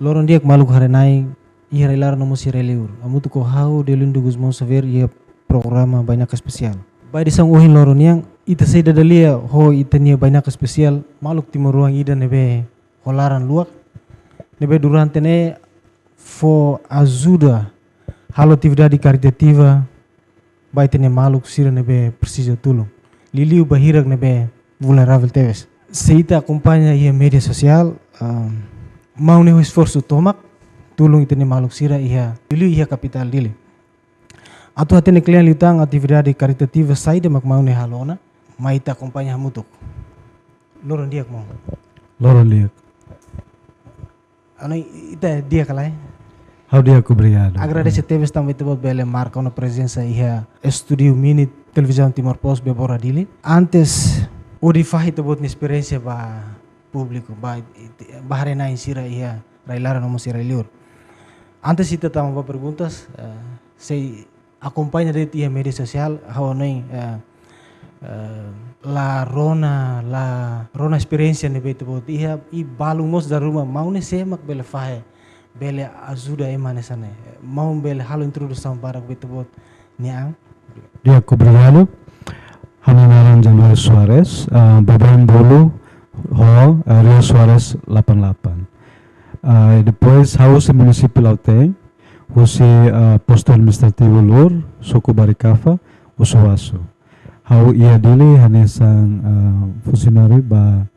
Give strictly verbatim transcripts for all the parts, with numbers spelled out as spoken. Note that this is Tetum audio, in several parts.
Loron di'ak maluk haree-na'in iha rai-laran no mós iha rai-liur. Hamutuk ho ha'u Deolindo Gusmão Xavier iha programa Bainaka Espesiál. Ba edisaun ohin loron nian, ita sei dada lia ho ita-nia bainaka espesiál, maluk timoroan ida ne'ebé ho laran luak, ne'ebé durante ne'e fó ajuda halo atividade karitativa ba ita-nia maluk sira ne'ebé presiza tulun. Liuliu ba hirak ne'ebé vulneravel tebes. Se ita akompaña iha média sosiál, ah, maun ne'e ho esforsu tomak tulun ita-nia maluk sira iha, liuliu iha kapitál Dili. Atu hatene kle'an liután atividade karitativa saida mak maun ne'e halo ona, mai ita akompaña hamutuk. Loron di'ak, maun. Loron di'ak. Anu, ita di'ak ka lae? Ha'u di'ak, obrigadu. Agradese tebes tanba ita-boot bele marka ona prezensa iha estúdiu mini Televizaun Timor Post Bebora Dili. Antes hodi fahe ita-boot nia esperiénsia ba públiku, ba, ba haree-na'in sira iha rai-laran no mós iha rai-liur. Antes ita tama ba perguntas, eh, sei akompaña de'it iha média sosiál, ha'u hanoin, eh, eh, la rona, la rona esperiénsia ne'ebé ita-boot iha, i balun mós dala ruma, maun ne'e sé mak bele fahe, bele ajuda ema hanesan ne'e. Maun bele halo introdusaun badak ba ita-boot nia an. Di'ak, obrigadu. Ha'u-nia naran Januário Soares, ah, baibain bolu ho, ah, Rio Soares delapan delapan. Ah, i depois ha'u husi munisípiu Lautein, husi, ah, postu administrativu Lur, suku Barikafa, Usuasu. Ha'u iha Dili hanesan, ah, funsionáriu ba,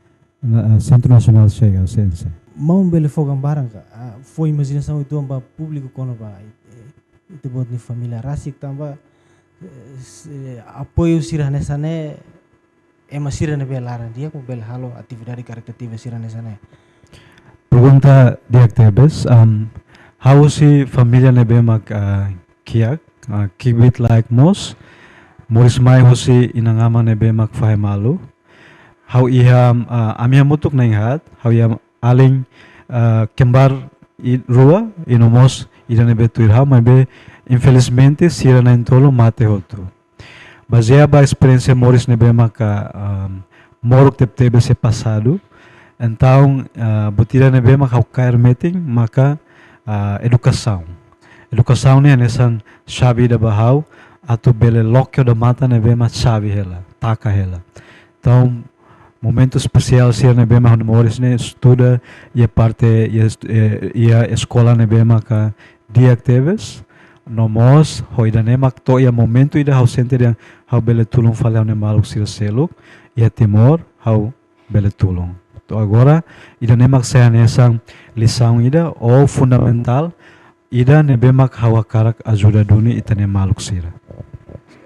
na, ah, Centro Nacional Chega, C N C. Maun bele fó gambaran ka, ah, fó imajinasaun uitoan ba públiku kona-ba, eh, ita-boot nia família rasik tanba, eh, s-, eh, apoiu sira hanesan ne'e, ema sira ne'ebé laran di'ak mak bele halo atividade karitativa sira hanesan ne'e. Pergunta di'ak tebes, am, ha'u husi família ne'ebé mak, ah, kiak, ah, kbiit-laek mós, moris mai husi inan-aman ne'ebé mak fahe malu. Ha'u iha, ah, ami hamutuk na'in-haat, ha'u iha alin, ah, kembar i-, rua, i no mós ida ne'ebé tuir ha'u, maibé infelizmente sira na'in-tolu mate hotu. Bazeia ba esperiénsia moris ne'ebé maka, ah, moruk tebetebes iha pasadu. Entaun, ah, buat ida ne'ebé mak ha'u kaer metin maka, ah, edukasaun. Edukasaun ne'e hanesan xave ida ba ha'u atu bele loke odamatan ne'ebé mak xave hela, taka hela. Entaun, momentu espesiál sira ne'ebé mak ha'u-nia moris ne'e estuda iha parte iha est-, eh, iha eskola ne'ebé maka di'ak tebes, no mós ho ida-ne'e mak to'o iha momentu ida ha'u sente dehan ha'u bele tulun fali ha'u-nia maluk sira seluk iha Timor, ha'u bele tulun. To'o agora, ida-ne'e mak sai hanesan lisaun ida ou fundamentál ida ne'ebé mak ha'u hakarak ajuda duni ita-nia maluk sira.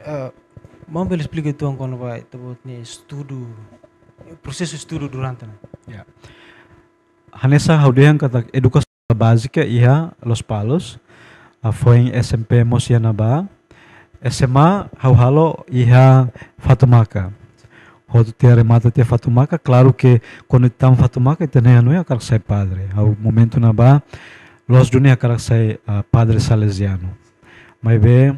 Eh, maun bele esplika uitoan kona-ba ita-boot nia estudu, prosesu estudu durante ne'e? Ya. Hanesan ha'u dehan katak edukasaun bázika iha Lospalos, hafoin S M P mós iha ne'ebá, S M A ha'u halo iha Fatumaka. Hotu tiha remata tiha Fatumaka, klaru ke kuandu tama Fatumaka ita-nia hanoin hakarak sai padre. Ha'u momentu ne'ebá loos duni hakarak sai, ah, padre Salesianu. Maibé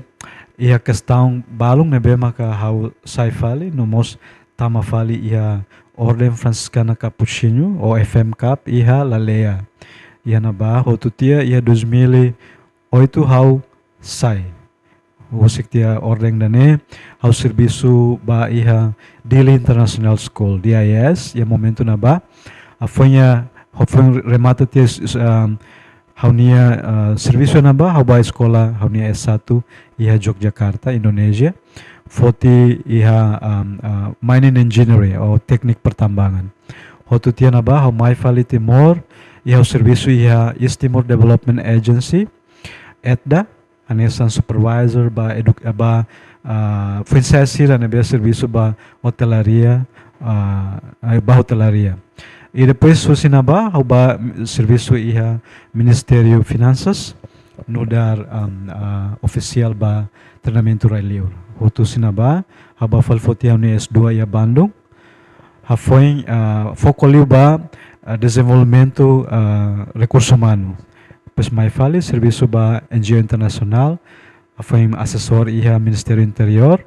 iha kestaun balun ne'ebé maka ha'u sai fali, no mós tama fali iha Orden Fransiskana Kapuxinhu, ou F M Kap, iha Laleya. Iha ne'ebá hotu tiha iha dois mil e oito ha'u sai. Husik tiha orden ida-ne'e, ha'u servisu ba iha Dili International School, D I S, iha momentu ne'ebá. Hafoin iha, hafoin remata tiha, s-, s-, um, ha'u-nia, uh, servisu ne'ebá, ha'u ba eskola, ha'u-nia S satu, iha Yogyakarta, Indonézia. Foti iha, um, uh, mining engineering, ou teknik pertambangan. Hotu tiha ne'ebá, ha'u mai fali Timor, i ha'u servisu iha East Timor Development Agency, ETDA, hanesan supervisor ba edu-, ba, ah, foin-sa'e sira ne'ebé servisu ba hotelaria, ah, ah, ba hotelaria. I depois husi ne'ebá, ha'u ba servisu iha Ministériu Finansas, nu'udar, am, ah, ofisiál ba treinamentu rai-liur. Hotu husi ne'ebá, ha'u ba fali foti ha'u-nia S dua iha Bandung. Hafoin, ah, foku liu ba, ah, dezenvolvimentu, ah, rekursu umanu. Depois mai fali servisu ba N G O internasionál, hafoin asesór iha Ministériu Interiór,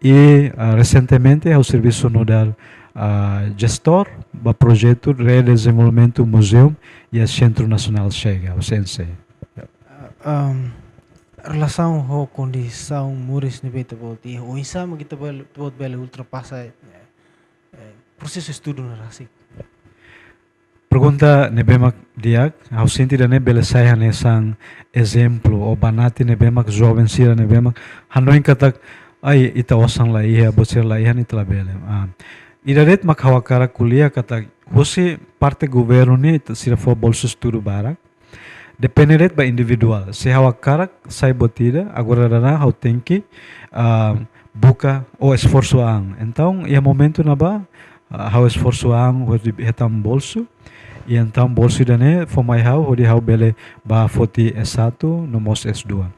i, ah, resentemente ha'u servisu nu'udar ah, jestór ba projetu Rede de Desenvolvimento Muzeu iha Sentru Nasionál Chega, o C N C. Ah, um, relasaun ho kondisaun moris ne'ebé ita-boot iha, oinsá mak ita bele, ita-boot bele ultrapasa, eh, eh, prosesu estudu ne'e rasik? Pergunta ne'ebé mak di'ak, ha'u sente ida-ne'e bele sai hanesan ezemplu, ou banati ne'ebé mak joven sira ne'ebé mak hanoin katak, ai, ita osan la iha, buat sira la iha, ita labele. Ah, ida de'it mak ha'u hakarak ko'alia katak, husi parte governu nian, ita sira fó bolsu estudu barak. Depende de'it ba individuál. Se ha'u hakarak sai buat ida, agora daudaun ha'u tenke, ah, buka ou esforsu an. Entaun, iha momentu ne'ebá, ah, ha'u esforsu an, hodi hetan bolsu. I entaun bolsu ida-ne'e fó mai ha'u, hodi ha'u bele bá foti S satu, no mós S dua.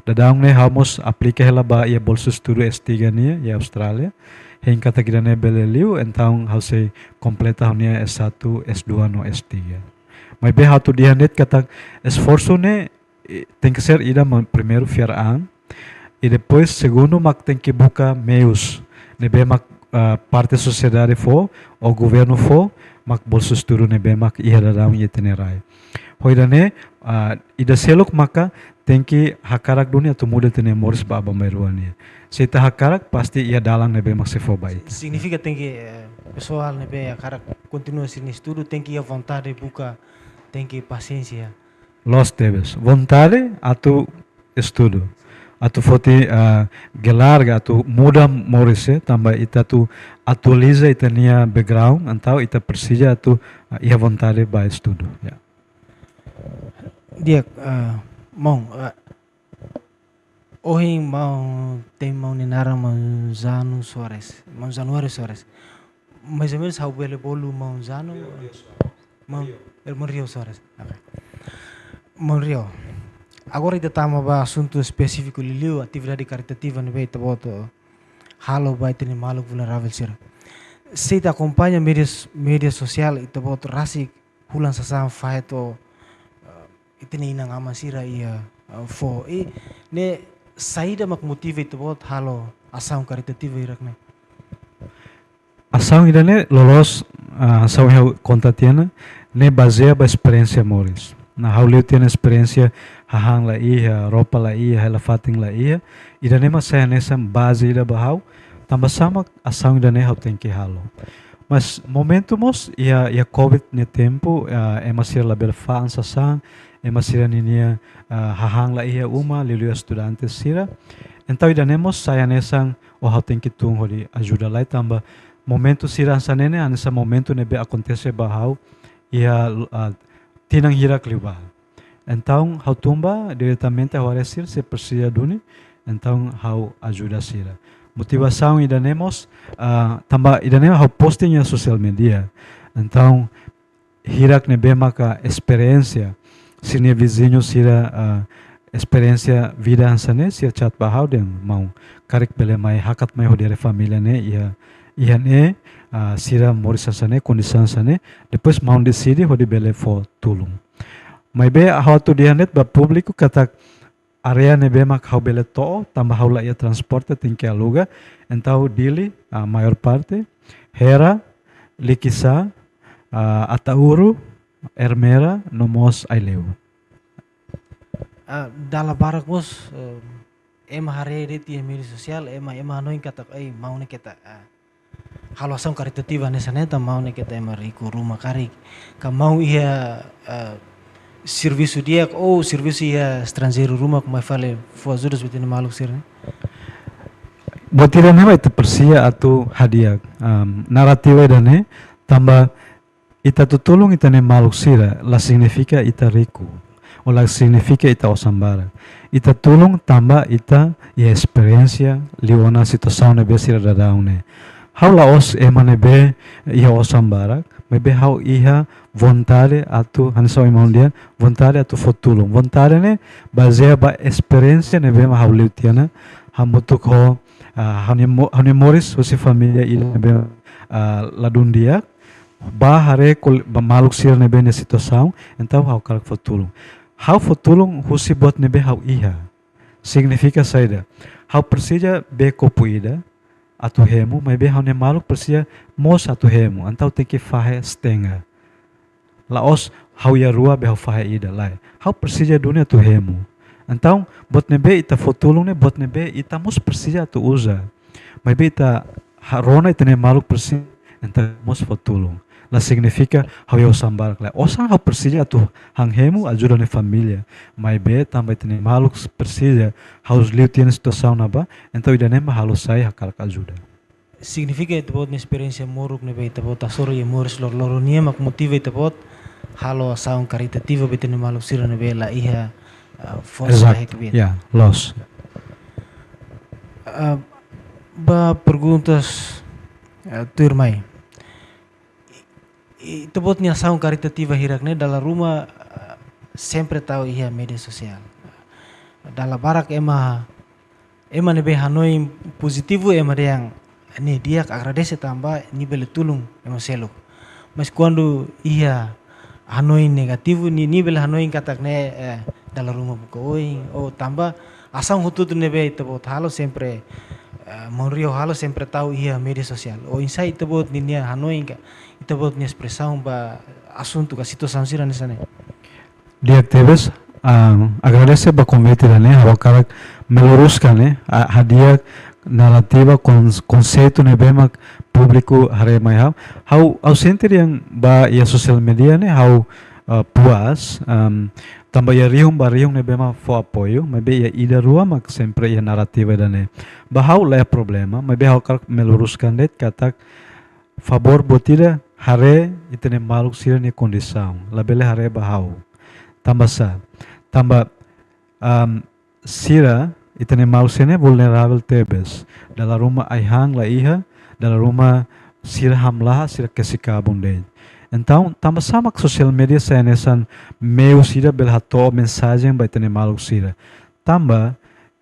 Daudaun ne'e ha'u mós aplika hela ba iha bolsu estudu S tiga nian, iha Austrália. Hein katak ida-ne'e bele liu, entaun ha'u sei kompleta ha'u-nia S satu, S dua no S tiga. Maibé ha'u atu dehan de'it katak esforsu ne'e, eh, tenke ser ida mak primeiru fiar an. I depois segundu mak tenke buka meius ne'ebé mak, ah, parte sosiedade fó, ou governu fó, mak bolsu estudu ne'ebé mak iha daudaun iha ita-nia rai. Ho ida-ne'e, ah, ida seluk maka tenke hakarak duni atu muda ita-nia moris ba aban-bainrua nian. Se ita hakarak, pasti iha dalan ne'ebé mak sei fó ba ita. Signifika tenke, eh, pesoál ne'ebé hakarak kontinua sira-nia estudu, tenke iha vontade buka, tenke pasiénsia. Loos tebes. Vontade atu estudu. Atu foti, ah, gelar ka atu muda moris, eh, tanba ita atu atualiza ita-nia background, entaun ita presiza atu, ah, iha vontade ba estudu. Ya. Di'ak, ah, maun, ah, ohin maun temi maun nia naran maun Janu Soares, maun Januário Soares. Mais ou menus ha'u bele bolu maun Janu? Rio, Rio Soares. Maun Rio. Eh, maun Rio Soares. Oke. Maun Rio, agora ita tama ba asuntu espesífiku liuliu atividade karitativa ne'ebé ita-boot halo ba ita-nia maluk vulneravel sira. Se ita akompaña média, média sosiál, ita-boot rasik fulan sasán fahe to'o, eh, ita-nia inan-aman sira iha, eh, foho. I ne'e saida mak motiva ita-boot halo asaun karitativa hirak ne'e? Asaun ida-ne'e loloos, ah, asaun ha'u konta tiha ona, ne'e bazeia ba esperiénsia moris. Nah, ha'u liu tiha ona esperiénsia hahán la iha, roupa la iha, hela-fatin la iha. Ida-ne'e mak sai hanesan baze ida ba ha'u, tanba sá mak asaun ida-ne'e ha'u tenke halo. Mas momentu mós iha, iha covid nia tempu, ah, ema sira labele fa'an sasán, ema sira ninia, ah, hahán la iha uma, liuliu estudante sira. Entaun ida-ne'e mós sai hanesan, oh, ha'u tenke tun hodi ajuda lai tanba momentu sira hanesan ne'e, hanesan momentu ne'ebé akontese ba ha'u iha, ah, tinan hirak liubá. Entaun ha'u tun bá diretamente ha'u haree sira, se presiza duni, entaun ha'u ajuda sira. Motivasaun ida-ne'e mós, ah, tanba ida-ne'e ha'u posting iha sosiál media. Entaun hirak ne'ebé maka esperiénsia, sira-nia viziñu sira, ah, esperiénsia vida hanesan ne'e, sira chat ba ha'u dehan maun, karik bele mai hakat mai hodi haree família ne'e iha, iha ne'e, ah, sira moris hanesan ne'e, kondisaun hanesan ne'e, depois maun deside hodi bele fó tulun. Maibé ha'u atu dehan de'it ba públiku katak área ne'ebé mak ha'u bele to'o, tanba ha'u la iha transporte, tenke aluga. Entaun Dili, ah, maiór parte, Hera, Likisá, ah, Ataúru, Ermera, no mós Aileu. Ah, dala barak mós, eh, ema haree de'it iha média sosiál, ema, ema hanoin katak, ei, maun ne'e keta, ah, halo asaun karitativa hanesan ne'e, tanba maun ne'e keta ema riku ruma karik. Ka maun iha, eh, servisu di'ak, ou servisu iha estranjeiru ruma, ka mai fali fó ajuda ba ita-nia maluk sira-ne'e? Buat ida-ne'e mak ita presiza atu hadi'a, am, narrativa ida-ne'e, tanba ita atu tulun ita-nia maluk sira, la signifika ita riku, ou la signifika ita osan barak. Ita tulun tanba ita iha esperiénsia liu ona situasaun ne'ebé sira daudaun ne'e. Ha'u la'ós ema ne'ebé iha osan barak, maibé ha'u iha vontade atu, hanesan ohin maun dehan, vontade atu fó tulun. Vontade ne'e bazeia ba esperiénsia ne'ebé mak ha'u liu tiha ona, hamutuk ho, ah, ha'u-nia mo-, ha'u-nia moris husi família ida ne'ebé, ah, ladún di'ak, bá haree kol-, ba maluk sira ne'ebé nia situasaun, entaun ha'u hakarak fó tulun. Ha'u fó tulun husi buat ne'ebé ha'u iha. Signifika saida? Ha'u presiza bee kopu ida, atu hemu, maibé ha'u-nia maluk presiza mós atu hemu. Entaun tenke fahe setengah. La'ós ha'u iha rua be ha'u fahe ida, lae. Ha'u presiza duni atu hemu. Entaun, buat ne'ebé ita fó tulun ne'e, buat ne'ebé ita mós presiza atu uza. Maibé ita ha-, rona ita-nia maluk presiza, entaun mós fó tulun. La signifika ha'u iha osan barak, lae. Osan ha'u presiza atu han hemu ajuda ha'u-nia família. Maibé tanba ita-nia maluk presiza, ha'u liu tiha ona situasaun ne'ebá, entaun ida-ne'e mak halo sai hakarak ajuda. Signifika ita-boot nia esperiénsia moruk ne'ebé ita-boot hasoru iha moris loroloron nian mak motiva ita-boot halo asaun karitativa ba ita-nia maluk sira ne'ebé la iha, ah, forsa. Exato. Hekbit. Ya, loos. Ah, ba perguntas, ah, tuirmai. I-, ita-boot nia asaun karitativa hirak ne'e dala ruma, ah, sempre tau iha média sosiál. Dala barak ema, ema ne'ebé hanoin pozitivu ema dehan nia di'ak, agradese tanba nia bele tulun ema seluk. Mas kuandu iha hanoin negativu, nia, nia bele hanoin katak ne'e, eh, dala ruma buka oin, ou tanba asaun hotu-hotu ne'ebé ita-boot halo sempre, eh, maun Rio halo sempre tau iha média sosiál. Oinsá ita-boot ninia hanoin ka, ita-boot nia espresaun ba asuntu ka situasaun sira hanesan ne'e? Di'ak tebes, ah, agradese ba konvite ida-ne'e, ha'u hakarak meluruskan ne'e, ah, hadi'a narrativa kon-, konseitu ne'ebé mak públiku haree mai ha'u. Ha'u, ha'u sente dehan ba iha sosiál média ne'e, ha'u, ah, puas, am, tanba iha rihun ba rihun ne'ebé mak fó apoiu, maibé iha ida rua mak sempre iha narrativa ida-ne'e. Ba ha'u la iha problema, maibé ha'u hakarak meluruskan de'it katak favór buat ida haree ita-nia maluk sira-nia kondisaun, labele haree ba ha'u. Tanba sá? Tanba, am, sira, ita-nia maluk sira ne'e vulneravel tebes. Dala ruma ai-han la iha, dala ruma sira hamlaha, sira kesi kabun de'it. Entaun, tanba sá mak sosiál média sai hanesan meiu sira bele hato'o mensajen ba ita-nia maluk sira? Tanba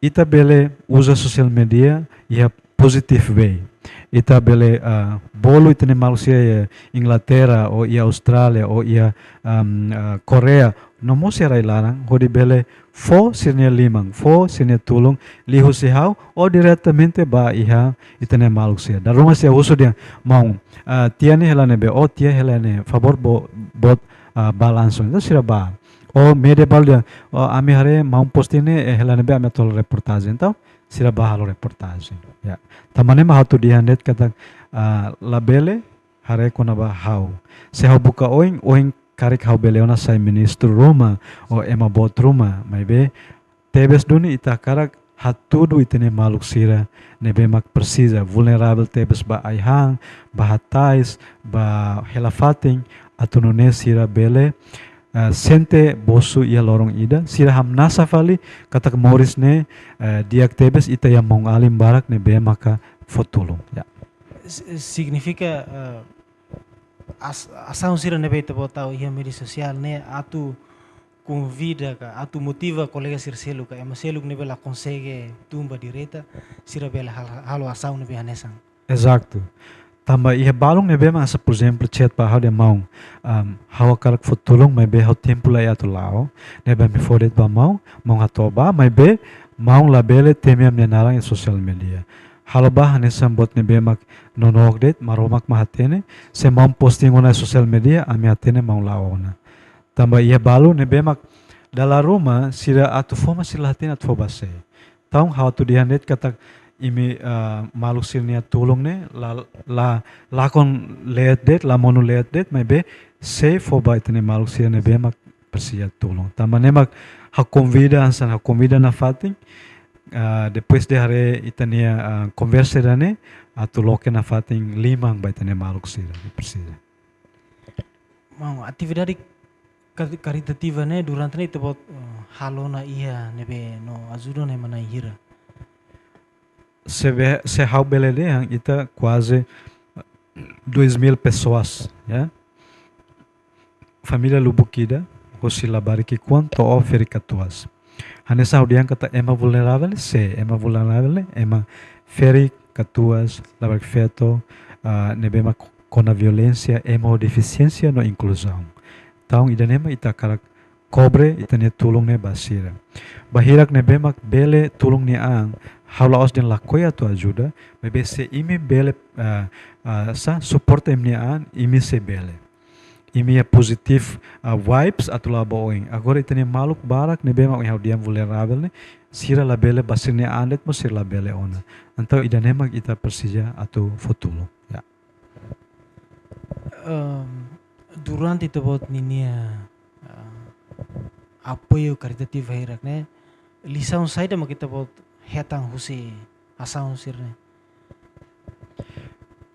ita bele uza sosiál média iha positive way. Ita bele, ah, bolu ita-nia maluk sira iha Inglaterra, ou iha Austrália, ou iha, am, ah, Koreia, no mós iha rai-laran, hodi bele fó sira-nia liman, fó sira-nia tulun, liuhusi ha'u, ou diretamente ba iha ita-nia maluk sira. Dala ruma sira husu dehan, maun, ah, tia ne'e hela ne'ebé, ou tia hela ne'e, favór bo-, boot, ah, bá langsung. Entaun sira bá. Ou média balu dehan, ou ami haree maun posting ne'e, eh, hela ne'ebé ami atu halo reportajen. Entaun, sira bá halo reportajen. Ya. Tanba ne'e mak ha'u atu dehan de'it katak, ah, labele haree kona-ba ha'u. Se ha'u buka oin, oin karik ha'u bele ona sai ministru ruma, ou ema boot ruma, maibé tebes duni ita hakarak hatudu ita-nia maluk sira ne'ebé mak presiza, vulneravel tebes ba ai-han, ba hatais, ba hela fatin, atu nune'e sira bele, eh, sente bosu iha loron ida, sira hamnasa fali katak moris ne'e, eh, di'ak tebes, ita iha maun-alin barak ne'ebé maka fó tulun. Ya. S-, signifika, eh, as-, asaun sira ne'ebé ita-boot tau iha média sosiál ne'e atu konvida ka, atu motiva kolega sira seluk ka, ema seluk ne'ebé la konsege tun ba direta, sira bele hal-, halo asaun ne'ebé hanesan. Exato. Tanba iha balun ne'ebé mak hanesan, por ezemplu, chat ba ha'u dehan maun, am, ha'u hakarak fó tulun maibé ha'u tempu la iha atu la'o, ne'ebé ami fó de'it ba maun, maun hato'o bá, maibé maun labele temi ami-nia naran iha sosiál média. Halo bá hanesan buat ne'ebé mak nonook de'it, Maromak mak hatene, se maun posting ona iha sosiál média, ami hatene maun la'o ona. Tanba iha balu ne'ebé mak dala ruma sira atu fó mak sira la hatene atu fó ba sé. Entaun ha'u atu dehan de'it katak imi, ah, maluk sira-nia tulun ne'e la, la, lakon leet de'it, la monu leet de'it, maibé sei fó ba ita-nia maluk sira ne'ebé mak presiza tulun. Tanba ne'e mak ha'u konvida, hanesan ha'u konvida nafatin, ah, depois de haree ita-nia, ah, konversa ida-ne'e, atu loke nafatin liman ba ita-nia maluk sira ne'ebé presiza. Maun, atividade kar-, karitativa ne'e durante ne'e ita-boot, eh, halo ona iha ne'ebé no ajuda ona ema na'in hira? Se be-, se ha'u bele dehan ita kuaze dois mil pessoas, ya. Família lubuk ida, husi labarik ki'ikoan to'o ferik katuas. Hanesan ha'u dehan katak ema vulneravel, sé ema vulneravel, ema ferik katuas, labarik feto, ah, ne'ebé mak kona violénsia, ema ho defisiénsia no inkluzaun. Entaun, ida-ne'e mak ita hakarak kobre ita-nia tulun ne'e ba sira. Ba hirak ne'ebé mak bele tulun nia an, Ha'u la'ós dehan lakohi atu ajuda, maibé se imi bele, ah, ah, sa, suporta imi-nia an, imi sei bele. Imi iha positive, ah, vibes atu la'o ba oin. Agora ita-nia maluk barak ne'ebé mak ohin ha'u dehan vulneravel ne'e, sira labele ba sira-nia an de'it mós sira labele ona. Entaun ida-ne'e mak ita presiza atu fó tulun. Ya. Em, durante ita-boot ninia, eh, apoiu karitativu hirak ne'e, lisaun saida mak ita-boot hetan husi asaun sira-ne'e?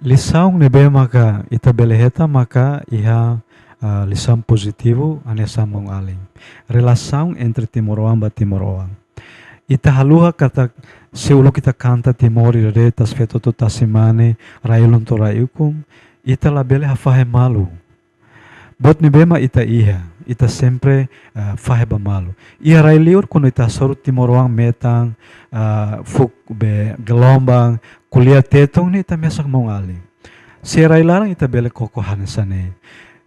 Lisaun ne'ebé maka ita bele hetan maka iha, ah, lisaun pozitivu hanesan maun-alin. Relasaun entre timoroan ba timoroan. Ita haluha katak se uluk ita kanta Timor ida de'it, tasi-feto to'o tasi-mane, rai-ulun to'o rai-ukun, ita labele hafahe malu. Buat ne'ebé mak ita iha, ita sempre, ah, fahe ba malu. Iha rai-liur kuandu ita hasoru timoroan metan, ah, fuuk be gelombang, ko'alia Tetun ne'e ita mesak maun-alin. Se rai-laran ita bele koko hanesan ne'e.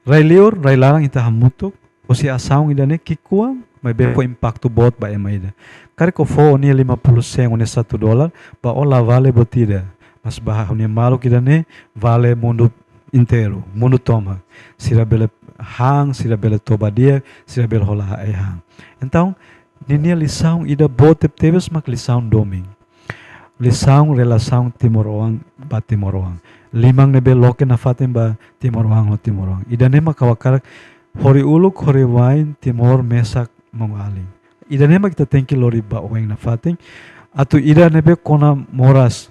Rai-liur, rai-laran ita hamutuk, husi asaun ida-ne'e ki'ikoan, maibé fó impaktu boot ba ema ida. Karik ó fó ó-nia lima puluh sen, ó-nia satu dolar, ba ó la vale buat ida. Mas ba ha'u-nia maluk ida-ne'e, vale mundu inteiru, mundu tomak. Sira bele han, sira bele toba di'ak, sira bele hola ai-han. Entaun, ninia lisaun ida boot tebetebes mak lisaun domin. Lisaun relasaun timoroan ba timoroan. Liman ne'ebé loke nafatin ba timoroan ho timoroan. Ida-ne'e mak ha'u hakarak hori uluk, hori wa'in Timor mesak maun-alin. Ida-ne'e mak ita tenke lori ba oin nafatin. Atu ida ne'ebé kona moras,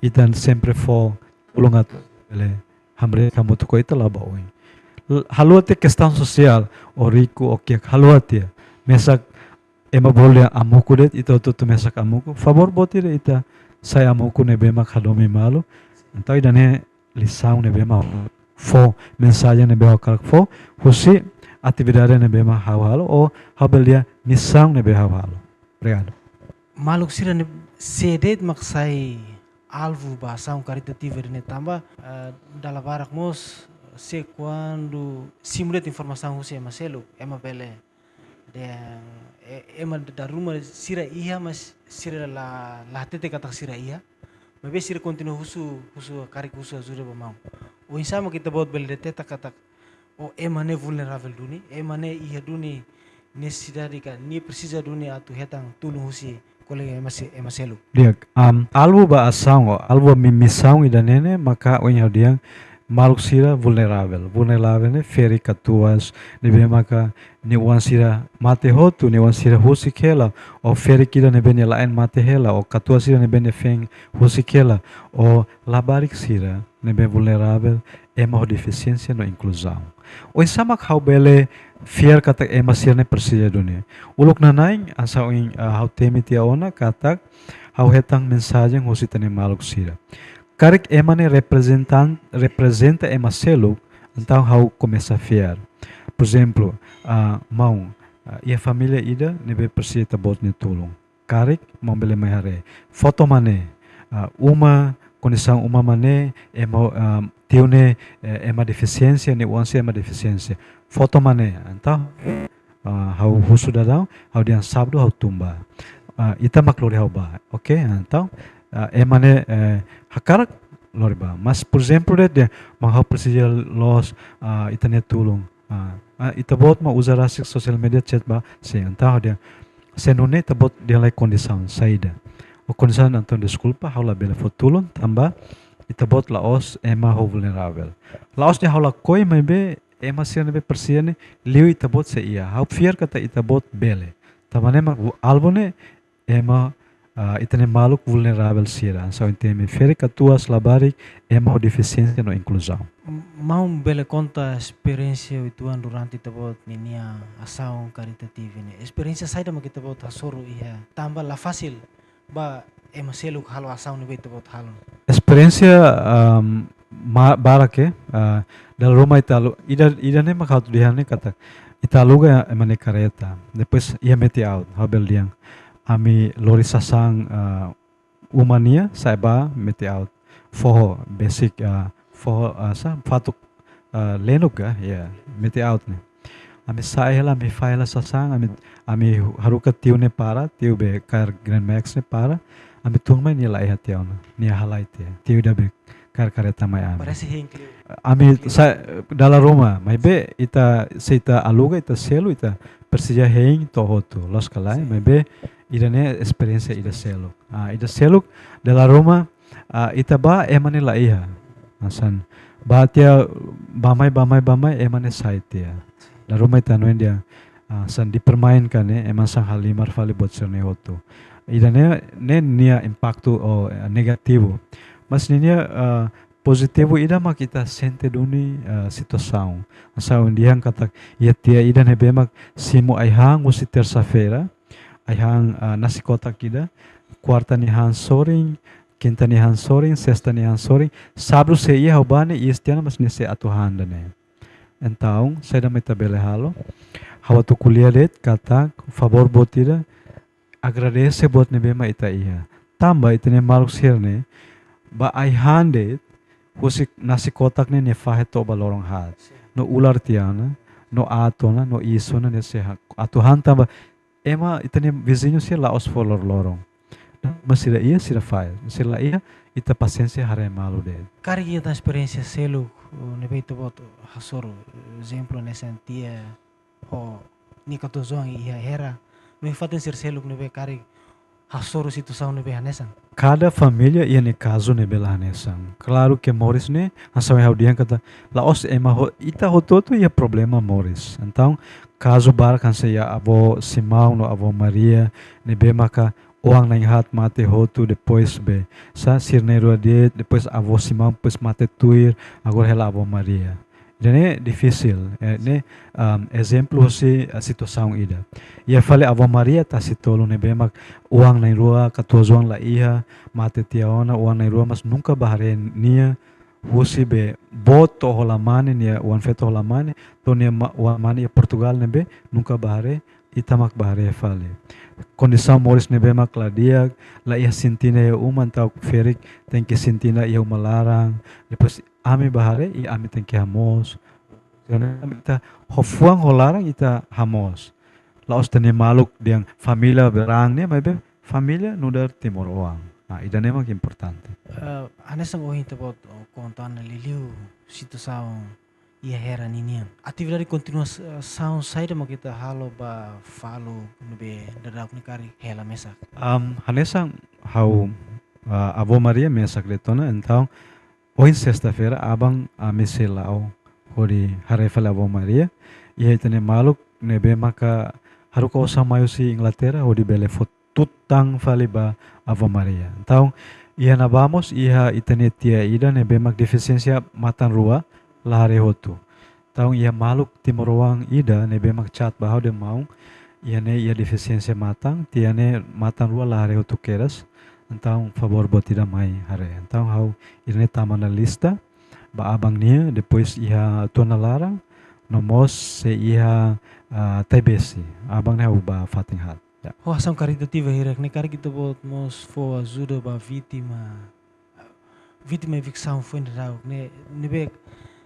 ita sempre fó tulun atu bele hamriik hamutuk ho ita la'o ba oin. L-, haluha tiha kestaun sosiál, ó riku, ó kiak, haluha tiha. Mesak ema bolu dehan Amuku de'it, ita hotu-hotu mesak Amuku. Favór boot ida ita sai Amuku ne'ebé mak hadomi malu. Entaun ida-ne'e lisaun ne'ebé mak fó, mensajen ne'ebé ha'u hakarak fó, husi atividade ne'ebé mak ha'u halo, ou ha'u bele dehan misaun ne'ebé ha'u halo. Obrigadu. Maluk sira-ne'e sé de'it mak sai alvu ba asaun karitativu ida-ne'e tanba, eh, dala barak mós se kuandu simu de'it informasaun husi ema seluk, ema bele dehan, e-, ema dala ruma sira iha mas sira la, la hatete katak sira iha. Maibé sira kontinua husu, husu karik husu ajuda ba maun. Oinsá mak ita-boot bele deteta katak, oh, ema ne'e vulneravel duni, ema ne'e iha duni nesesidade ka nia presiza duni atu hetan tulun husi kolega ema se-, ema seluk. Di'ak, am, alvu ba asaun, ou alvu ba mi-, misaun ida-ne'e ne'e, maka ohin ha'u dehan maluk sira vulneravel. Vulneravel ne'e ferik katuas, ne'ebé maka nia oan sira mate hotu, nia oan sira husik hela, ou ferik ida ne'ebé nia la'en mate hela, ou katuas sira ne'ebé nia feen husik hela, ou labarik sira ne'ebé vulneravel, ema ho defisiénsia no inkluzaun. Oinsá mak ha'u bele fiar katak ema sira-ne'e presiza duni. Uluk nanain, hanesan ohin, ah, ha'u temi tiha ona katak ha'u hetan mensajen husi ita-nia maluk sira. Karik ema ne'e reprezentan-, reprezenta ema seluk, entaun ha'u komesa fiar. Porezemplu, ah, maun, ah, iha família ida ne'ebé presiza ita-boot nia tulun. Karik, maun bele mai haree. Foto mak ne'e, ah, uma, kondisaun uma mak ne'e, ema, ah, tiu ne'e, eh, ema defisiénsia, nia oan sira ema defisiénsia. Foto mak ne'e, entaun, ah, ha'u husu daudaun, ha'u dehan sábadu ha'u tun ba. Ah, ita mak lori ha'u ba. Oke, entaun, ah, ema ne'e, eh, hakarak lori ba. Mas, porezemplu, dehan, dehan, maun ha'u presiza loos, ah, ita-nia tulun. Ah, ah, ita-boot mak uza rasik sosiál mídia chat ba, sin, entaun ha'u dehan, se nune'e ita-boot dehan lai kondisaun saida. Ou kondisaun entaun deskulpa, ha'u labele fó tulun, tanba ita-boot la'ós ema ho vulneravel. La'ós dehan ha'u lakohi maibé ema sira ne'ebé presiza ne'e, liu ita-boot sei iha. Ha'u fiar katak ita-boot bele. Tanba ne'e mak alvu ne'e, ema, ah, ita-nia maluk vulneravel sira. Hanesan ohin temi ferik katuas labarik, ema ho defisiénsia no inkluzaun. M-, maun bele konta esperiénsia uitoan durante ita-boot ninia asaun karitativu ne'e. Esperiénsia saida mak ita-boot hasoru iha. Tanba la fasil ba ema seluk halo asaun ne'ebé ita-boot halo. Esperiénsia, am, ma-, barak, eh, ah, dala ruma ita alu-, ida, ida-ne'e mak ha'u atu dehan ne'e katak ita aluga ema nia kareta. Depois iha Mete-Aut, ha'u bele dehan. Ami lori sasán, ah, uma nian, sa'e ba Mete-Aut. Foho, besik, ah, foho, ah, sa, fatuk, ah, lenuk ka, ya, Mete-Aut ne'e. Ami sa'e hela, ami fahe hela sasán, ami, ami haruka tiu ne'e para, tiu be kaer Grand Max ne'e para. Ami tun mai nia la iha tiha ona, nia halai tiha. Tiu ida be kar kareta mai ami. Parese hein kleur. Ami sa dala ruma, maibé ita se ita aluga, ita selu, ita presiza hein to'o hotu, loos ka lae, maibé ida-ne'e esperiénsia ida seluk. Ah, ida seluk, dala ruma, ah, ita bá ema ne'e la iha. Hanesan, bá tiha, bá mai, bá mai, bá mai, ema ne'e sai tiha. Dala ruma ita hanoin dehan, ah, hanesan dipermainkan ne'e, ema hanesan halimar fali buat sira-ne'e hotu. Ida-ne'e, ne'e nia impaktu ou, eh, negativu. Mas ninia, ah, pozitivu ida mak ita sente duni, ah, situasaun. Hanesan ohin dehan katak iha tiha ida ne'ebé mak simu ai-han husi tersa-feira, ai-han, ah, nasi kotak ida, kuarta nia han sorin, kinta nia han sorin, sesta nia han sorin, sábadu se iha ha'u bá ne'e, iha tiha ona, mas nia sei atu han ida-ne'e. Entaun, saida mak ita bele halo? Ha'u atu ko'alia de'it katak, favór boot ida, agradese buat ne'ebé mak ita iha. Tanba ita-nia maluk sira-ne'e, bá ai-han de'it, husi nasi kotak ne'e nia fahe to'o ba loron haat. No ular tiha ona, no aat ona, no iis ona, nia sei ha-, atu han tanba ema ita-nia viziñu sira la'ós fó loroloron. Mas sira iha, sira fahe. Sira la iha, ita pasiénsia haree malu de'it. Karik iha tan esperiénsia seluk, ne'ebé ita-boot hasoru, ezemplu hanesan tiha ho nia katuas-oan iha Hera. No iha fatin sira seluk ne'ebé karik hasoru situasaun ne'ebé hanesan. Kada família iha nia kazu ne'ebé la hanesan. Klaru ke moris ne'e, hanesan ha'u dehan katak, la'ós ema ho-, ita hotu-hotu iha problema moris. Entaun, kazu barak hanesan iha avó Simão no avó Maria, ne'ebé maka oan na'in-haat mate hotu, depois be, sá, sira na'in-rua de'it, depois avó Simão, depois mate tuir, agora hela avó Maria. Ida-ne'e difisil, eh, ne'e, um, ezemplu husi, eh, situasaun ida. Iha fali avó Maria Tasitolu ne'ebé mak oan na'in-rua, katuas-oan la iha, mate tiha ona, oan na'in-rua mas nunka bá haree nia, husi be boot to'o hola-mane, nia oan-feto hola-mane, to'o nia ma-, oan-mane iha Portugal ne'ebé, nunka bá haree, ita mak bá haree fali. Kondisaun moris ne'ebé mak la di'ak, la iha sintina iha uma, entaun ferik tenke sintina iha uma laran, depois ami bá haree, i ami tenke hamoos. Karena ita ho fuan ho laran ita hamoos. La'ós ita-nia maluk dehan família berang ne'e, maibé família nu'udar timoroan. Nah, ida-ne'e mak importante. Eh, hanesan ohin ita-boot, oh, konta ona liuliu situasaun iha Hera ninian. Atividade kontinuasaun saida mak ita halo ba faluk ne'ebé daudauk ne'e karik hela mesak? Am, hanesan ha'u, ah, avó Maria mesak de'it ona, entaun ohin sesta-feira, aban ami sei la'o hodi haree fali avó Maria. Iha ita-nia maluk ne'ebé maka haruka osan mai husi Inglaterra hodi bele fó tutan fali ba avó Maria. Entaun, iha ne'ebá mós iha ita-nia tia ida ne'ebé mak defisiénsia matan rua, la haree hotu. Entaun, iha maluk timoroan ida ne'ebé mak chat ba ha'u dehan maun, iha ne'e iha defisiénsia matan, tia ne'e matan rua la haree hotu kedas. Entaun, favór boot ida mai haree. Entaun, ha'u, ida-ne'e tama ona lista, ba aban nian, depois iha Tuanalaran, no mós sei iha, ah, Taibesi. Aban ne'e ha'u bá fatin haat. Ya. Ho asaun karitativa hirak ne'e karik ita-boot mós fó ajuda ba vítima, vítima eviksaun foin daudauk ne'e, ne'ebé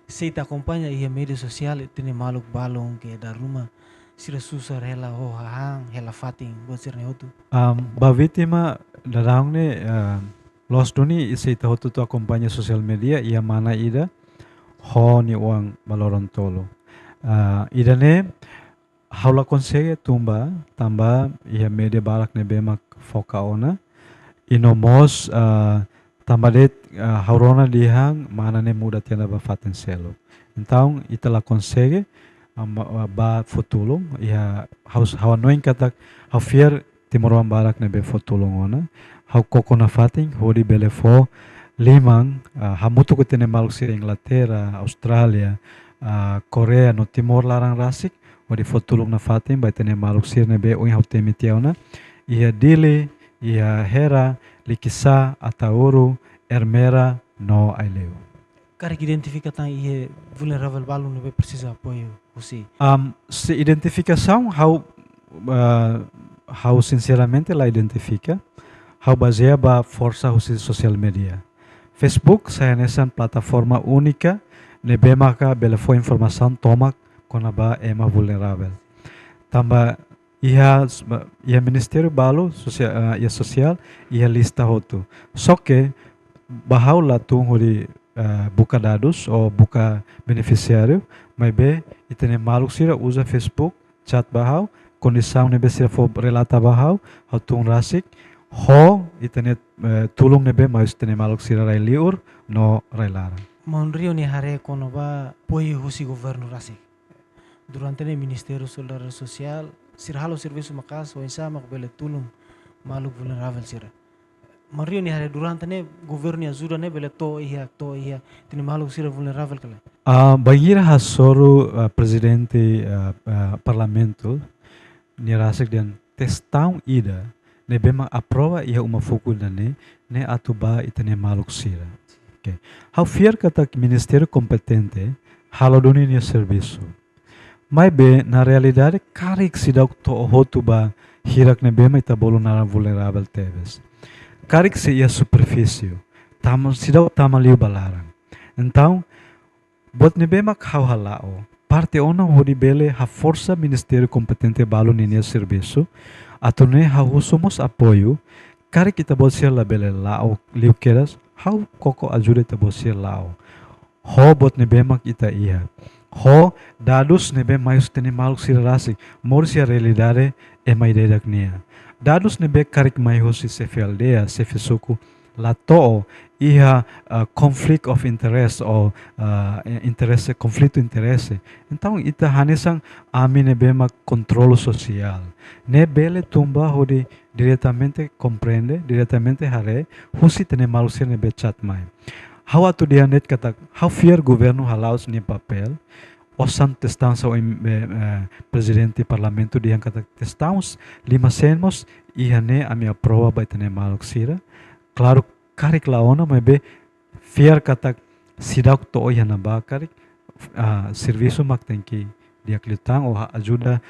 se ita akompaña iha média sosiál, ita-nia maluk balun ke dala ruma sira susar hela ho hahán, hela fatin, buat sira-ne'e hotu. Am, ba vítima daudaun ne'e, ah, loos duni se ita hotu-hotu akompaña sosiál média, iha mana ida ho nia oan ba loron tolu. Ah, ida-ne'e, ha'u la konsege tun ba, tanba iha média barak ne'ebé mak foka ona. I no mós, ah, tanba de'it, ah, ha'u rona dehan mana ne'e muda tiha ona ba fatin seluk. Entaun, ita la konsege, ah, ma-, ah, bá fó tulun, iha ha'u, ha'u hanoin katak, ha'u fiar timoroan barak ne'ebé fó tulun ona. Ha'u koko nafatin, hodi bele fó liman, ah, hamutuk ho ita-nia maluk sira Inglaterra, Austrália, ah, Koreia, no Timor laran rasik, hodi fó tulun nafatin ba ita-nia maluk sira ne'ebé ohin ha'u temi tiha ona. Iha Dili, iha Hera, Likisá, Ataúru, Ermera, no Aileu. Karik identifika tan iha vulneravel balun ne'ebé presiza apoiu husi? Am, se identifikasaun ha'u, ah, ha'u sinseramente la identifika. Ha'u bazeia ba forsa husi sosiál média. Facebook sai hanesan plataforma únika ne'ebé maka bele fó informasaun tomak kona-ba ema vulneravel. Tanba iha, iha ministériu balu sosiál, ah, iha sosiál, iha lista hotu. Só ke ba ha'u la tun hodi, ah, buka dadus ou buka benefisiáriu, maibé ita-nia maluk sira uza Facebook, chat ba ha'u, kondisaun ne'ebé sira fó relata ba ha'u, ha'u tun rasik, ho ita-nia, eh, tulun ne'ebé mai husi ita-nia maluk sira rai-liur no rai-laran. Maun Rio nia haree kona-ba apoiu husi governu rasik. Durante ne'e Ministériu Solidariedade Sosiál, sira halo servisu maka'as, oinsá mak bele tulun maluk vulneravel sira. Maun Rio nia haree durante ne'e governu nia ajuda ne'e bele to'o iha, to'o iha ita-nia maluk sira vulneravel ka lae? Ah, bainhira hasoru, ah, prezidente, ah, ah, parlamentu, nia rasik dehan kestaun ida ne'ebé mak aprova iha uma fukun ida-ne'e, ne'e atu ba ita-nia maluk sira. Oke. Ha'u fiar katak ministériu kompetente halo duni nia servisu. Maibé, na realidade, karik seidauk to'o hotu ba hirak ne'ebé mak ita bolu naran vulneravel tebes. Karik sei iha superfísie, tama, seidauk tama liu ba laran. Entaun, buat ne'ebé mak ha'u hala'o, parte ona hodi bele haforsa ministériu kompetente balu ninia servisu, atu nune'e ha'u husu mós apoiu, karik ita-boot sira labele la'o liu kedas, ha'u koko ajuda ita-boot sira la'o. Ho buat ne'ebé mak ita iha. Ho dadus ne'ebé mai husi ita-nia maluk sira rasik, moris iha realidade ema ida-idak nian. Dadus ne'ebé karik mai husi xefe aldeia, xefe suku, la to'o iha, ah, conflict of interest ou, ah, interese, konflitu interese. Entaun, ita hanesan ami ne'ebé mak kontrolu sosiál. Ne'e bele tun ba hodi diretamente komprende, diretamente haree, husi ita-nia maluk sira ne'ebé chat mai. Ha'u atu dehan de'it katak, ha'u fiar governu hala'o sira-nia papél, osan kestaun sa o im-, eh, eh, prezidente parlamentu dehan katak kestaun lima sen mós, iha ne'e ami aprova ba ita-nia maluk sira. Klaru, karik la ona, maibé fiar katak seidauk to'o iha ne'ebá karik, ah, servisu mak tenke di'ak liután ou ha-, ajuda,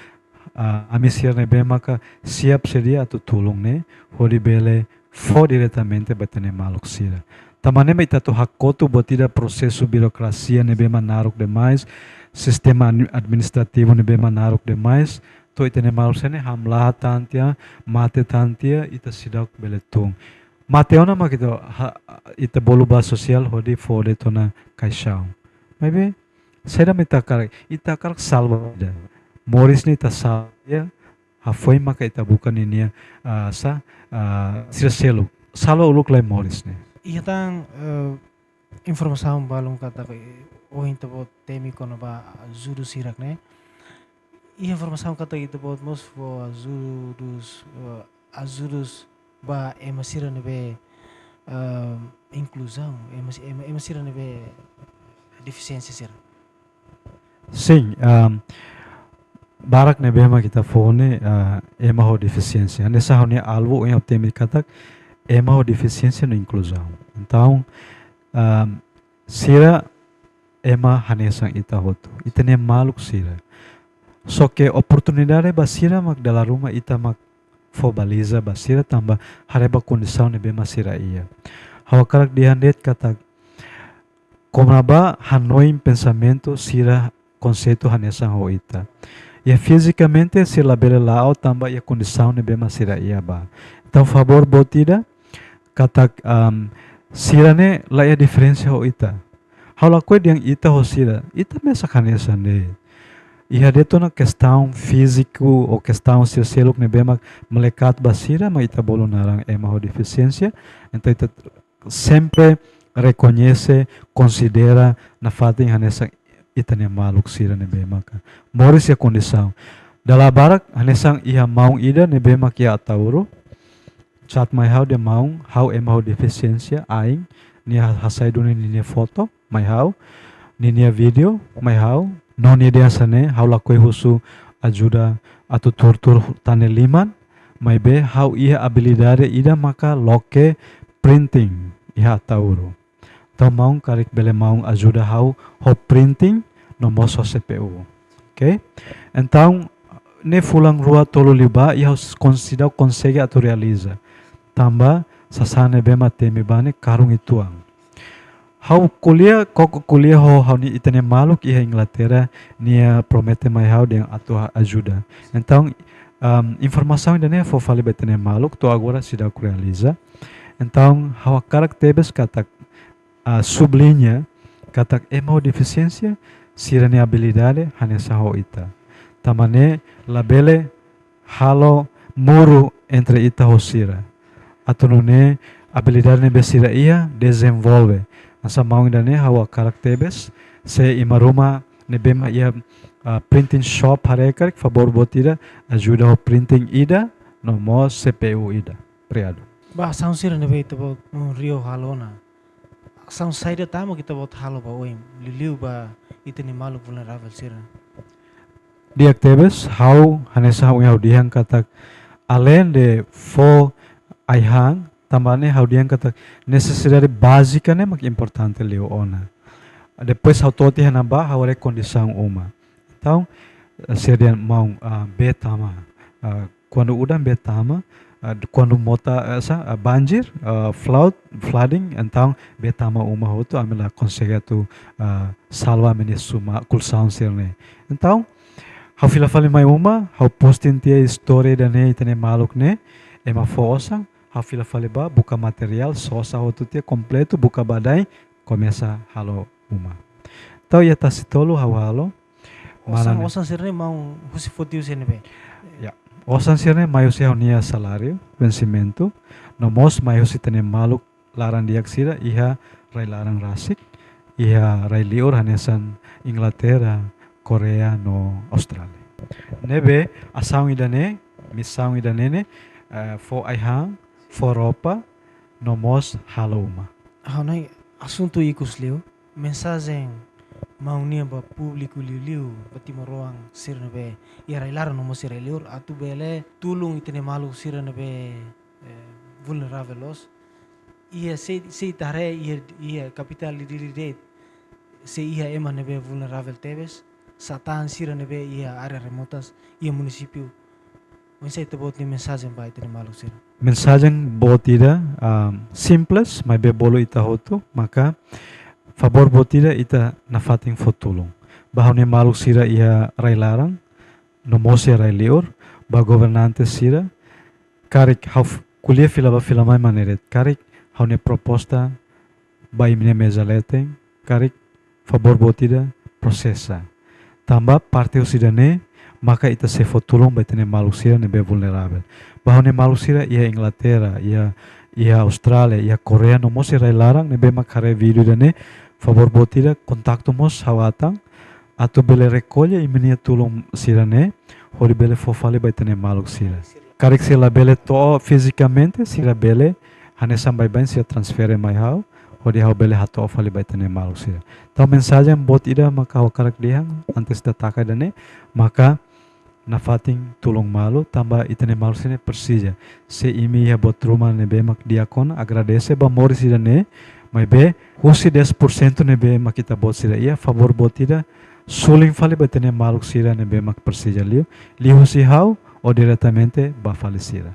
ah, ami sira ne'ebé maka siap sedia atu tulun ne'e, hodi bele fó diretamente ba ita-nia maluk sira. Tanba ne'e mak ita atu hakotu buat ida prosesu birokrasia ne'ebé mak naruk demais, sistema admi-, administrativu ne'ebé mak naruk demais, to'o ita-nia maluk sira ne'e hamlaha tan tiha, mate tan tiha, ita seidauk bele tun. Mate ona mak ita ha-, ita bolu ba sosiál hodi fó de'it ona kaixaun. Maibé, saida mak ita hakarak, ita hakarak salva vida. Moris ne'e ita salva, ya, hafoin maka ita buka ninia, ah, sa, ah, sira seluk. Salva uluk lai moris ne'e. Iha tan, eh, informasaun balun katak, eh, ohin ita-boot temi kona-ba ajuda sira ne'e. Iha informasaun katak ita-boot mós fó ajudus, eh, ajudus ba ema sira ne'ebé, eh, inkluzaun, ema si-, ema, ema sira ne'ebé defisiénsia sira. Sin, ehm, barak ne'ebé mak ita fó ne'e, ah, ema ho defisiénsia. Hanesan ha'u-nia alvu, ha'u temi katak, ema ho defisiénsia no inkluzaun. Entaun, ehm, sira ema hanesan ita hotu. Ita-nia maluk sira. Só ke oportunidade ba sira mak dala ruma ita mak fó baliza ba sira tanba haree ba kondisaun ne'ebé mak sira iha. Ha'u hakarak dehan de'it katak kona-ba hanoin pensamentu sira konseitu hanesan ho ita. Iha fizikamente sira labele la'o tanba iha kondisaun ne'ebé mak sira iha ba. Entaun favór boot ida, katak, am, sira ne'e la iha diferensa ho ita. Ha'u lakohi dehan ita ho sira, ita mesak hanesan de'it. Iha de'it ona kestaun fíziku ou kestaun sira seluk ne'ebé mak melekat ba sira, mak ita bolu naran ema ho defisiénsia. Entaun ita sempre rekoñese, konsidera nafatin hanesan ita-nia maluk sira ne'ebé maka moris iha kondisaun. Dala barak hanesan iha maun ida ne'ebé mak iha Ataúro. Chat mai ha'u dehan maun, ha'u ema ho defisiénsia, ain, nia hasai duni ninia foto mai ha'u, ninia vídeo mai ha'u, no nia dehan hanesan ne'e, ha'u lakohi husu ajuda atu tuur-tuur tan ne'e liman, maibé ha'u iha abilidade ida maka loke printing iha Ataúro. Entaun maun karik bele maun ajuda ha'u ho printing no mós ho C P U. Oke? Entaun, ne'e fulan rua tolu liubá, i ha'u s-, kons-, seidauk konsege atu realiza. Tanba sasán ne'ebé mak temi ba ne'e karun uitoan. Ha'u ko'alia, koko ko'alia ho ha'u-nia, ita-nia maluk iha Inglaterra, nia promete mai ha'u dehan atu ha-, ajuda. Entaun, Ahm, informasaun ida-ne'e fó fali ba ita-nia maluk, to'o agora seidauk realiza. Entaun, ha'u hakarak tebes katak, ah, subliña katak ema ho defisiénsia sira-nia abilidade hanesan ho ita. Tanba ne'e labele halo muru entre ita ho sira. Atu nune'e abilidade ne'ebé sira iha dezenvolve. Hanesan maun ida-ne'e ha'u hakarak tebes, se ema ruma ne'ebé mak iha, ah, printing shop haree karik, favór boot ida ajuda ho printing ida, no mós C P U ida. Obrigadu. Ba asaun sira ne'ebé ita-boot maun Rio halo ona, asaun saida tama ita-boot halo ba oin, liuliu ba ita-nia maluk vulneravel sira? Di'ak tebes, ha'u hanesan ha'u-nia ha'u dehan katak, além de fó ai-han, tanba ne'e ha'u dehan katak nesesidade bázika ne'e mak importante liu ona. Depois ha'u to'o tiha ne'ebá, ha'u haree kondisaun uma. Entaun, eh, sira dehan maun, ah, bee tama, ah, kuandu udan bee tama, ah, kuandu mota, eh, sa, ah, banjir, ah, flood, flooding, entaun bee tama uma hotu, ami la konsege atu, ah, salva ami-nia suma, kolxaun sira-ne'e. Entaun, ha'u fila fali mai uma, ha'u posting tiha istória ida-ne'e, ita-nia maluk ne'e, ema fó osan, ha'u fila fali bá, buka materiál, sosa hotu tiha kompletu, buka badain, komesa halo uma. Entaun iha Tasi Tolu ha'u halo. Osan, malan, osan sira-ne'e maun husi foti husi ne'ebé? Ya. Osan sira-ne'e mai husi ha'u-nia saláriu, vensimentu, no mós mai husi ita-nia maluk laran di'ak sira iha rai-laran rasik, iha rai-liur hanesan Inglaterra, Koreia no Austrália. Ne'ebé asaun ida-ne'e, misaun ida-ne'e ne'e, eh, fó ai-han, fó roupa, no mós halo uma. Ha'u-nia asuntu ikus liu, mensajen maun nian ba públiku liuliu, ba timoroan sira ne'ebé iha rai-laran no mós iha rai-liur, atu bele tulun ita-nia maluk sira ne'ebé, eh, vulneravel loos. Iha se, se ita haree iha, iha kapitál Dili de'it, sei iha ema ne'ebé vulneravel tebes, sá tan sira ne'ebé iha área remotas, iha munisípiu. Oinsá ita-boot nia mensajen ba ita-nia maluk sira? Mensajen boot ida, ah, simples, maibé bolu ita hotu, maka favór boot ida ita nafatin fó tulun. Ba ha'u-nia maluk sira iha rai-laran, no mós iha rai-liur, ba governante sira, karik ha'u f-, ko'alia fila bá fila mai mak ne'e de'it, karik ha'u-nia proposta ba imi-nia meza leten, karik favór boot ida prosesa. Tanba parte husi ida-ne'e, maka ita sei fó tulun ba ita-nia maluk sira ne'ebé vulneravel. Ba ha'u-nia maluk sira iha Inglaterra, iha, iha Austrália, iha Koreia, no mós iha rai-laran, ne'ebé mak haree vídeo ida-ne'e, favór boot ida kontaktu mós ha'u atan, atu bele rekolla imi-nia tulun sira-ne'e, hodi bele fó fali ba ita-nia maluk sira. Karik sira labele to'o fizikamente, sira bele, hanesan baibain sira transfere mai ha'u, hodi ha'u bele hato'o fali ba ita-nia maluk sira. Entaun mensajen boot ida maka ha'u hakarak dehan, antes ita taka ida-ne'e, maka nafatin tulun malu, tanba ita-nia maluk sira-ne'e presiza. Se imi iha buat ruma ne'ebé mak di'ak ona, agradese ba moris ida-ne'e, maibé husi dez por cento ne'ebé mak ita-boot sira iha, favór boot ida, suli fali ba ita-nia maluk sira ne'ebé mak presiza liu, liuhusi ha'u, ou diretamente ba fali sira.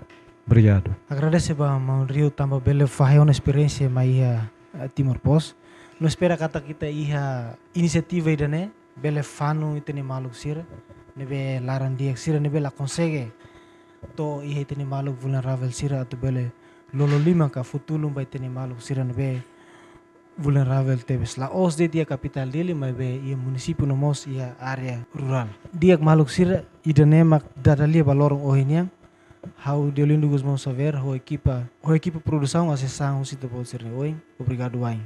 Obrigadu. Agradese ba maun Rio tanba bele fahe ona esperiénsia mai iha, eh, Timor Post. No espera katak ita iha inisiativa ida-ne'e, bele fanu ita-nia maluk sira ne'ebé laran di'ak sira ne'ebé la konsege to'o iha ita-nia maluk vulneravel sira atu bele lolo liman ka fó tulun ba ita-nia maluk sira ne'ebé vulneravel tebes. La'ós de'it iha kapitál Dili, maibé iha munisípiu no mós iha área rurál. Di'ak maluk sira, ida-ne'e mak dada lia ba loron ohin nian. Ha'u Deolindo Gusmão Xavier, ho ekipa, ho ekipa produsaun, asesaun husi ita-boot sira-nia oin. Obrigadu wa'in.